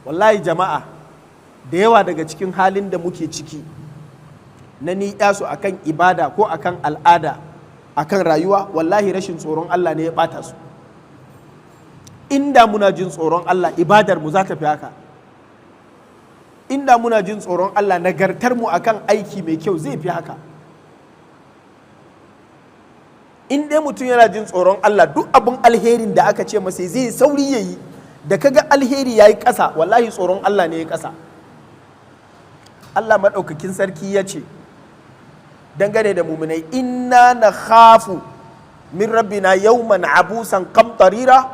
Wallahi jama'a, da yawa daga cikin halin da muke ciki na ni'yasu akan ibada ko akan al'ada, akan rayuwa, wallahi rashin tsoron Allah ne ya bata su. Inda muna jin tsoron Allah, ibadar mu za ta fi haka. Inda muna jin tsoron Allah, nagartar mu akan aiki mai kyau zai fi haka. In dai mutum yana jin tsoron Allah, duk abin alherin da aka ce masa zai sauri yayi. Da kaga alheri yayi ƙasa, wallahi tsoron Allah ne ya ƙasa. Allah maɗaukakin sarki ya ce dangane da muminai, inna na khafu min rabbina yawman abusan qamtarira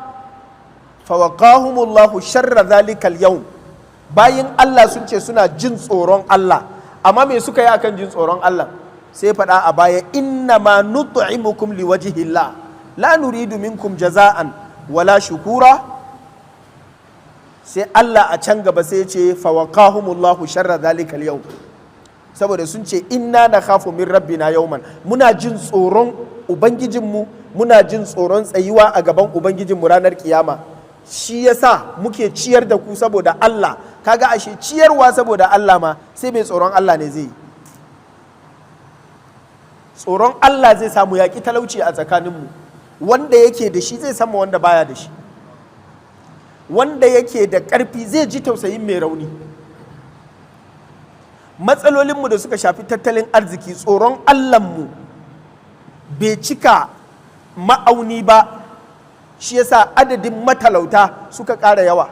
fawaqahumullahu sharra zalikal yawm. Bayin Allah sun ce suna jin tsoron Allah, amma me suka yi akan jin tsoron Allah? Sai faɗa a baya, inna ma nut'imukum liwajhillah la nuridu minkum jaza'an wala shukura. Sai Allah a can gaba sai ce fawaqahumullahu sharra zalikal yawm. Saboda sun ce inna nakhafu min rabbina yawman, muna jin tsoron ubangijinmu, muna jin tsoron tsayuwa a gaban ubangijinmu ranar kiyama, shi yasa muke ciyar da ku saboda Allah. Kaga ashe ciyarwa saboda Allah ma sai mai tsoron Allah ne zai yi. Tsoron Allah zai samu yaƙi talauci a tsakaninmu. Wanda yake da shi zai sama wanda baya da shi. Wanda yake da ƙarfi zai ji tausayin mai rauni. Matsalolinmu da suka shafi tattalin arziki, tsoron Allahnmu bai cika ma'auni ba, shi yasa adadin matalauta suka ƙara yawa,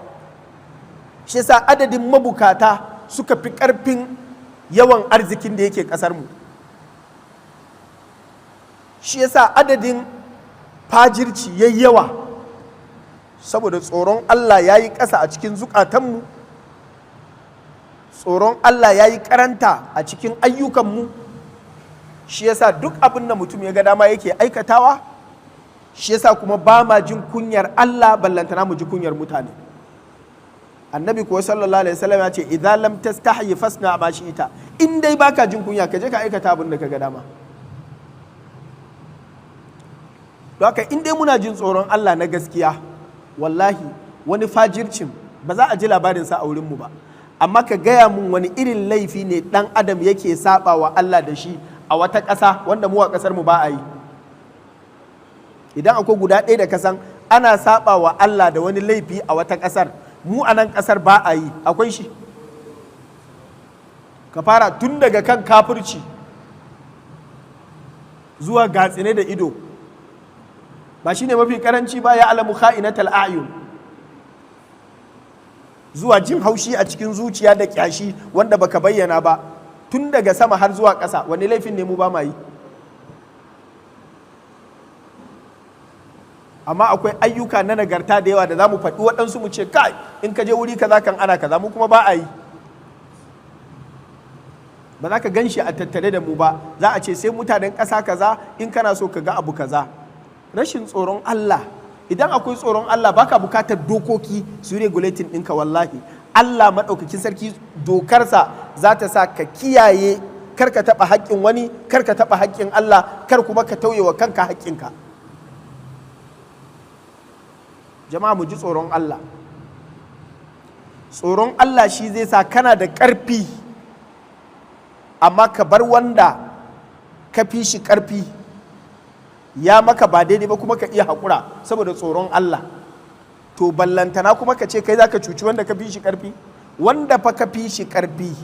shi yasa adadin mabukata suka fi ƙarfin yawan arzikin da yake ƙasarmu, shi yasa adadin fajirci yayi yawa, saboda tsoron Allah ya yi ƙasa a cikin zukatanmu, tsoron Allah ya yi karanta a cikin ayyukanmu. Shi yasa duk abin da mutum ya ga dama yake aikatawa. Shi yasa kuma ba ma jin kunyar Allah, ballantana mu ji kunyar mutane. Annabi kuwa sallallahu alaihi wasallam ya ce, idza lam tastahyi fasna ma shi'ita. In dai baka jin kunya, ka je ka aikata abin da ka ga dama. Don haka in dai muna jin tsoron Allah na gaskiya, wallahi wani fajircin ba za a ji labarinsa a wurinmu ba. Amma ka gaya mun, wani irin laifi ne dan adam yake saba wa Allah da shi a wata ƙasa wanda mu a ƙasar mu ba a yi? Idan akwai guda ɗaya da kasan ana saba wa Allah da wani laifi a wata ƙasar, mu a nan ƙasar ba a yi, akwai shi? Ka fara tun daga kan kafirci zuwa gatsine da ido, ba shine mafi karanci ba, ya alamu kha'inatal a'yun, zuwa jin haushi a cikin zuciya da kyashi wanda baka bayyana ba, tun daga sama har zuwa ƙasa, wani laifin ne mu ba ma yi? Amma akwai ayyuka na nagarta da yawa da za mu faɗi waɗansu mu ce, kai, in ka je wuri kaza kan ana kaza, mu kuma ba a yi. Ba za ka gan shi a tattare da mu ba. Za a ce sai mutanen ƙasa kaza in kana so ka ga abu kaza. Rashin tsoron Allah. Idan akwai tsoron Allah, baka bukatar dokoki su regulating ɗinka. Wallahi Allah maɗaukakin sarki dokarsa za ta sa ka kiyaye kar ka taɓa haƙƙin wani, kar ka taɓa haƙƙin Allah, kar kuma ka tauye wa kanka haƙƙinka. Jama'a, mu ji tsoron Allah. Tsoron Allah shi zai sa kana da ƙarfi, amma ka bar wanda ka fi shi ƙarfi ya maka ba daidai ba, kuma ka iya haƙura saboda tsoron Allah. To ballantana kuma ka ce kai za ka cuci wanda ka fi shi ƙarfi. Wanda fa ka fi shi ƙarfi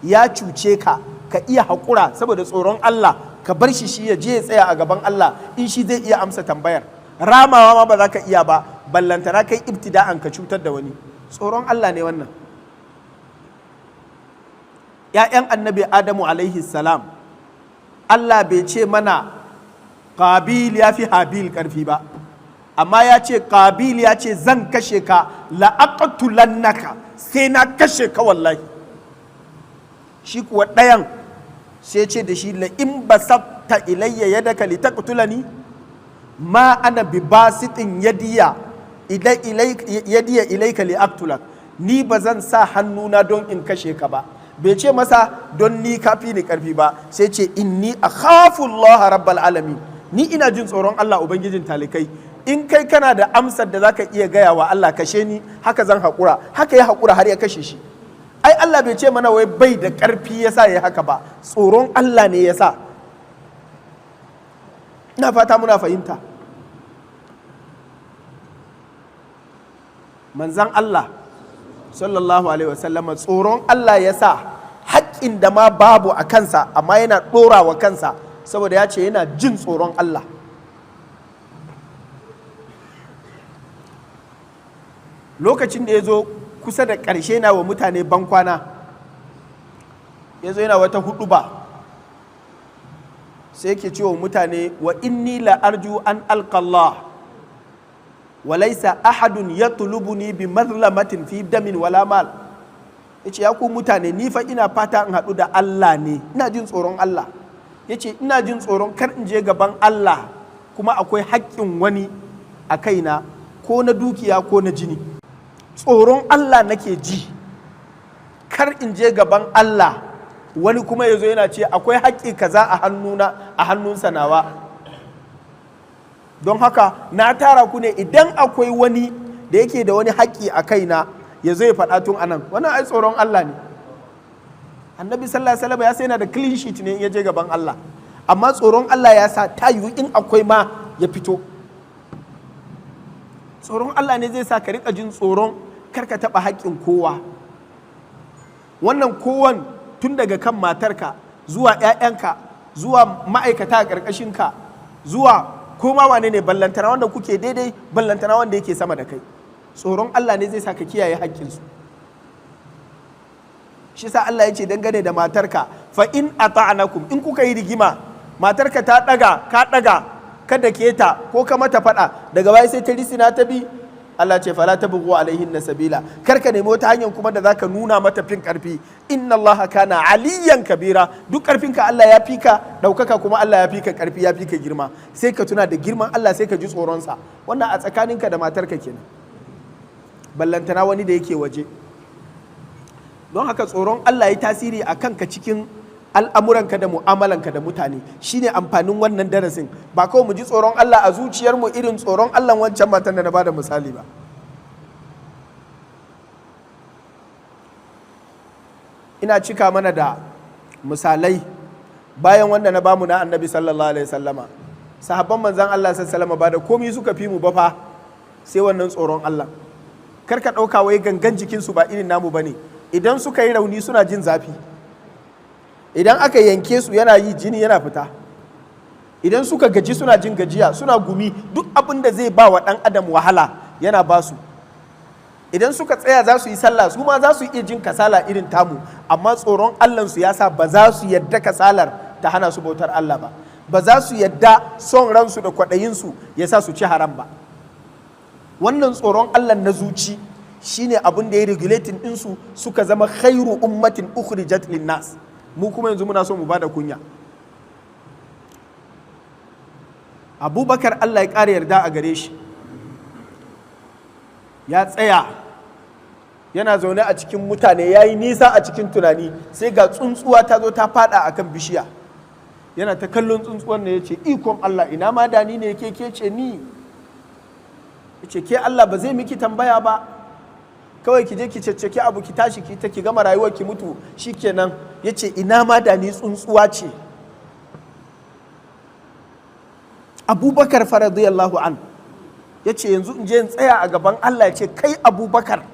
ya cuce ka, ka iya haƙura saboda tsoron Allah, ka bar shi, shi ya je ya tsaya a gaban Allah in shi zai iya amsa tambayar. Ramawa ma ba za ka iya ba, ballantana kai ibtida'an ka cutar da wani. Tsoron Allah ne wannan. ‘Ya'yan Annabi Adamu alaihi salam, Allah bai ce mana Qabil ya fi Habil ƙarfi ba, amma ya ce Qabil ya ce, zan kashe ka, la'aqtulannaka, sai na kashe ka wallahi. Shi kuwa ɗayan sai ce da shi, la in basatta ilayya yadaka litaqtulani ma ana bi basitin yadiya yadiya ilayka li aqtulak, ni ba zan sa hannuna don in kashe ka ba. Bai ce masa don ni kafi ni karfi ba, sai ce inni akhafu Allah rabbal alamin, ni ina jin tsoron Allah ubangijin talikai. In kai kana da amsar da zaka iya gaya wa Allah, kashe ni, haka zan haƙura. Haka ya haƙura har ya kashe shi. Ai Allah bai ce mana wai bai da ƙarfi yasa ya haka ba, tsoron Allah ne yasa. Ina fata muna fahimta. Manzan Allah sallallahu alaihi wasallam, tsoron Allah ya sa haƙƙin da ma babu a kansa amma yana ɗora wa kansa, saboda ya ce yana jin tsoron Allah. Lokacin da ya zo kusa da ƙarshe na wa mutane bankwana, ya zo yana wata huɗuba, sai yake ce wa mutane, wa inni la arju an alqallah wa laysa ahadun yatlubuni bi mazlamatin fi damin wala mal. Yace, ya ku mutane, ni fa ina fata in haɗu da Allah ne, ina jin tsoron Allah. Yace, ina jin tsoron kar in je gaban Allah kuma akwai haƙƙin wani a kaina, ko na dukiya ko na jini. Tsoron Allah nake ji, kar in je gaban Allah wani kuma ya zo yana ce akwai haƙƙi kaza a hannuna, a hannunsa nawa. Don haka na tara ku ne, idan akwai wani da yake da wani haƙƙi a kaina ya zo ya faɗa tun anan. Wannan ai tsoron Allah ne. Annabi sallallahu alaihi wasallam ya sai yana da clean sheet ne in ya je gaban Allah, amma tsoron Allah ya sa ta yiwu in akwai ma ya fito. Tsoron Allah ne zai sa ka riƙa jin tsoron kar ka taɓa haƙƙin kowa. Wannan kowan tun daga kan matarka zuwa 'ya'yanka zuwa ma'aikata a ƙarƙashinka zuwa koma wane ne, ballantana wanda kuke daidai, ballantana wanda yake sama da kai. Tsoron Allah ne zai sa ka kiyaye haƙƙinsu. Shi sa Allah ya ce dangane da matarka, fa in ata'anakum, in kuka yi rigima, matarka ta ɗaga ka ɗaga, kada ke ta ko ka mata faɗa, daga baya sai ta risina ta bi Allah, ce fala tabghu alaihin sabila, kar ka nemi wata hanyar kuma da zaka nuna mata fin karfi. Inna Allah kana aliyan kabira. Duk karfin ka Allah ya fi ka daukaka, kuma Allah ya fi ka karfi, ya fi ka girma. Sai ka tuna da girman Allah, sai ka ji tsoron sa. Wannan a tsakaninka da matarka kenan, ballantana wani da yake waje. Don haka tsoron Allah ya tasiri a kanka cikin al'amuranka da mu'amalanka da mutane. Shine amfanin wannan darasin. Ba kawai mu ji tsoron Allah a zuciyarmu irin tsoron Allah wancan matan da na bada misali ba. Ina cika mana da misalai bayan wanda na bamu na Annabi sallallahu alaihi sallama. Sahabban manzan Allah sallallahu alaihi sallama ba da komi suka fi mu ba fa sai wannan tsoron Allah. Kar ka ɗauka wai gangan jikinsu ba irin namu ba ne. Idan suka yi rauni suna jin zafi, idan aka yanke su yana yi jini yana fita, idan suka gaji suna jin gajiya, suna gumi, duk abin da zai ba wa ɗan adam wahala yana ba su. Idan suka tsaya za su yi sallah, su ma za su iya jin kasala irin tamu, amma tsoron Allahnsu ya sa ba za su yadda kasalar ta hana su bautar Allah ba, ba za su yadda son ransu da kwaɗayinsu ya sa su ci haram ba. Wannan tsoron Allah na zuci shine abin da ya regulating ɗinsu suka zama khairu ummatin ukhrijat linnas. Mu kuma yanzu muna so mu bada kunya. Abubakar, Allah ya ƙara yarda a gare shi, ya tsaya yana zaune a cikin mutane, ya yi nisa a cikin tunani, sai ga tsuntsuwa ta zo ta fada a kan bishiya. Yana ta kallon tsuntsuwan ne, ya ce, ikon Allah, ina ma da ni ne ke ce ni. Ya ce, ke Allah ba zai miki tambaya ba, kawai ki je ki cecceki abu ki tashi ki ta ki gama rayuwar ki mutu shikenan. Ya ce, ina ma da ni tsuntsuwa ce. Abubakar fa radiyallahu an ya ce, yanzu in je in tsaya a gaban Allah ya ce, kai Abubakar,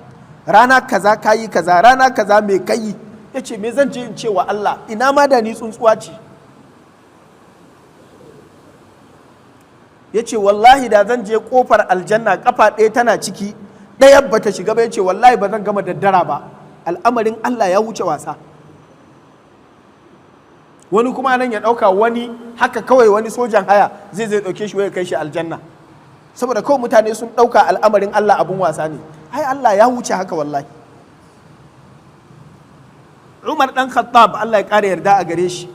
rana kaza kayi kaza, rana kaza me kayi? Ya ce, me zan je in ce wa Allah? Ina ma da ni tsuntsuwa ce. Ya ce, wallahi da zan je kofar aljanna kafa ɗaya tana ciki ɗaya bata shiga ba, ya ce wallahi ba zan gama daddara ba. Al'amarin Allah ya wuce wasa. Wani kuma nan ya ɗauka wani haka kawai wani sojan haya zai ɗauke shi wai kai shi aljanna, saboda kawai mutane sun ɗauka al'amarin Allah abun wasa ne. Ai Allah ya wuce haka wallahi. Umar ɗan Khattab, Allah ya ƙara yarda a gare shi,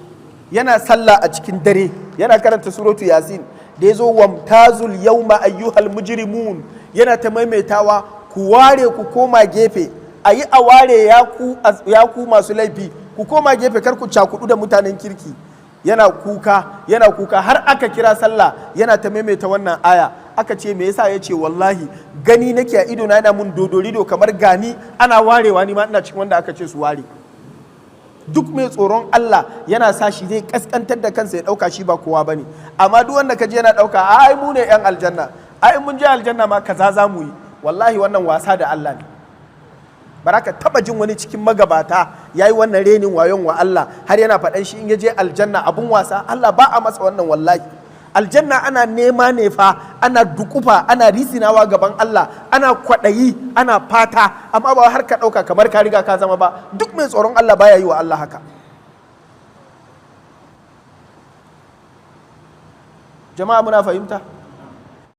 yana sallah a cikin dare, yana karanta suratu Yasin, da ya zo wamtazul yawma ayyuhal mujrimun, yana ta maimaitawa, ku ware ku koma gefe, a yi a ware ya ku masu laifi, ku koma gefe, kar ku cakudu da mutanen kirki. Yana kuka, yana kuka har aka kira sallah, yana ta maimaita wannan aya. Aka ce, "Me yasa?" Ya ce, "Wallahi gani nake a ido na yana mun dodorido, kamar gani ana warewa, ni ma ina cikin wanda aka ce su ware." Duk mai tsoron Allah yana sa shi zai kaskantar da kansa, ya dauka shi ba kowa bane. Amma duk wanda kaje yana dauka, "Ai mu ne yan aljanna, ai mun je aljanna ma kaza za mu yi," wallahi wannan wasa da Allah ne. Ba ka taba jin wani cikin magabata ya yi wannan renin wayon wa Allah har yana faɗan shi in ya je aljanna abun wasa. Allah ba a masa wannan wallahi. Aljanna ana nema ne fa, ana dukufa, ana risinawa gaban Allah, ana kwaɗayi, ana fata, amma ba har ka ɗauka kamar ka riga ka zama ba. Duk mai tsoron Allah baya yi wa Allah haka. Jama'a, muna fahimta?